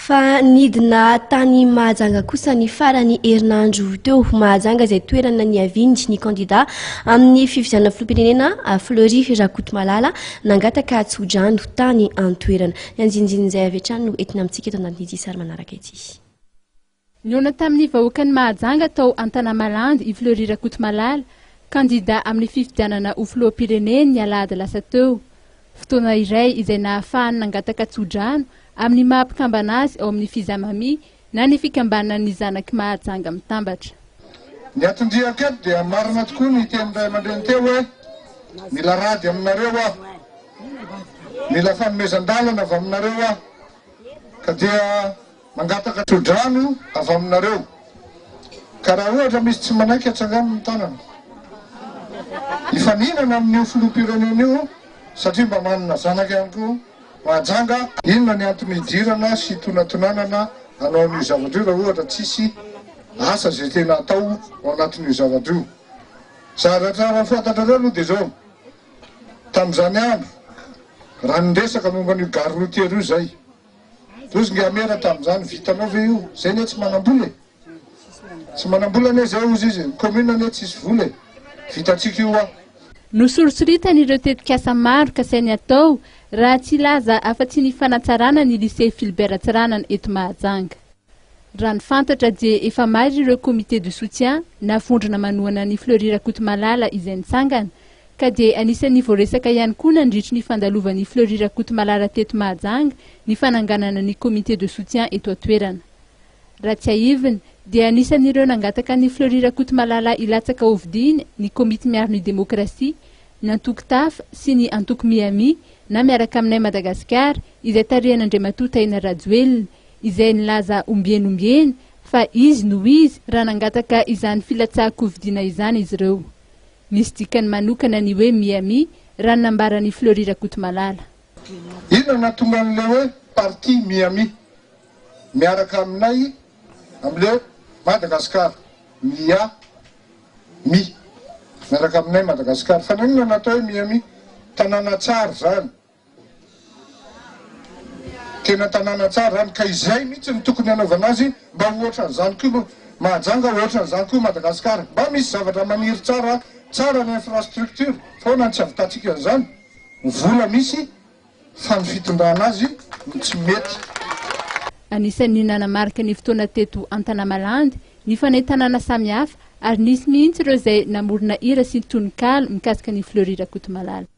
Fa nidina tany Mahajanga kosa ny faran'ny herinandro teo. Mahajanga izay toerana niaviany ny kandida amin'ny fifidianana filoham-pirenena Fleury Rakotomalala nangataka tsodrano tany an-toerana. Ny anjinjin'izay avy hatrany no entina amintsika eto anatin'ity sary manaraka ity. Nihaona tamin'ny vahoakan'i Mahajanga tao Antanamalandy i Fleury Rakotomalala, kandida amin'ny fifidianana ho filoham-pirenena ny alahady lasa teo. Fotoana iray izay nahafahany nangataka tsodrano amin'ny maha mpikambana azy ao amin'ny Fizamami na ny fikambanan'ny zanak'i Mahajanga mitambatra. Ny atondriako eto dia marina tokoa ny tenin'ny ray aman-dreny teo hoe mila rady aminareo aho, mila fanomezan-dalana avy aminareo aho ka dia Mangataka tso-drano avy aminareo. Ka raha ohatra misy tsy manaiky atsangano ny tanana. Hifaninana amin'io filoham-pirenena io satria mba manana zanaka ihany koa Mahajanga. Inona ny antony hidirana sy hitonatonanana hanao an'io zavatra io raha ohatra tsisy asa izay tena atao ao anatin'io zavatra io. Zavatra raha fantatrareo aloha dia izao, tamin'izany andro raha niresaka momba an'io gare routière io izay, Hozy nge Amera tamin'izany, vitanao ve io? Zay anie tsy manambola e! Tsy manambola anie zay hozy izy, ny commune anie tsisy vola e! Vitantsika io hoa! Nosoritsoritany ireo tetikasa maro kasainy hatao raha tsy hilaza afa-tsy ny fanatsarana ny Lycée Philbert Tsiranana eto Mahajanga. Raha ny fantatra dia efa maro ireo comité de soutien na vondrona manohana an'i Fleury Rakotomalala izay nitsangana ka dia anisan'ny voaresaka ihany koa nandritry ny fandalovan'i Fleury Rakotomalala teto Mahajanga ny fananganana ny comité de soutien eto an-toerana. Raha tsiahivina dia anisan'ireo nangataka an'i Fleury Rakotomalala hilatsaka hofidiana ny komity miaro ny demokrasia, ny antoko taf sy ny antoko Miami na Miaraka Aminay Madagasikara izay tarihan'Andriamatoa Tahina Rajoelina izay nilaza ombieny ombieny fa izy no izy raha nangataka izany filatsahan-kofidiana izany izy ireo. Misy dikany manokana ny hoe Miami raha ny nambaran'i Fleury Rakotomalala. Inona no nahatonga an'ilay hoe parti Miami miaraka aminay amin'ilay Madagascar Mia mi miaraka aminay Madagascar fa naninona no natao hoe Miami tanàna tsara izany. Tena tanàna tsara zany ka izay mihitsy no tokony hanaovana azy mba ho ohatran'izany koa Mahajanga, ho ohatran'izany koa Madagasikara. Mba misy zavatra maniry tsara, tsara ny infrastructure, fa ahoana no tsy havitantsika an'izany? Ny vola misy fa ny fitondrana azy no tsy mety. Anisan'ny nanamarika ny fotoana teto Antanamalandy ny fanentanana samihafa ary nisy mihitsy ireo izay namorona hira sy tononkalo mikasika an'i Fleury Rakotomalala.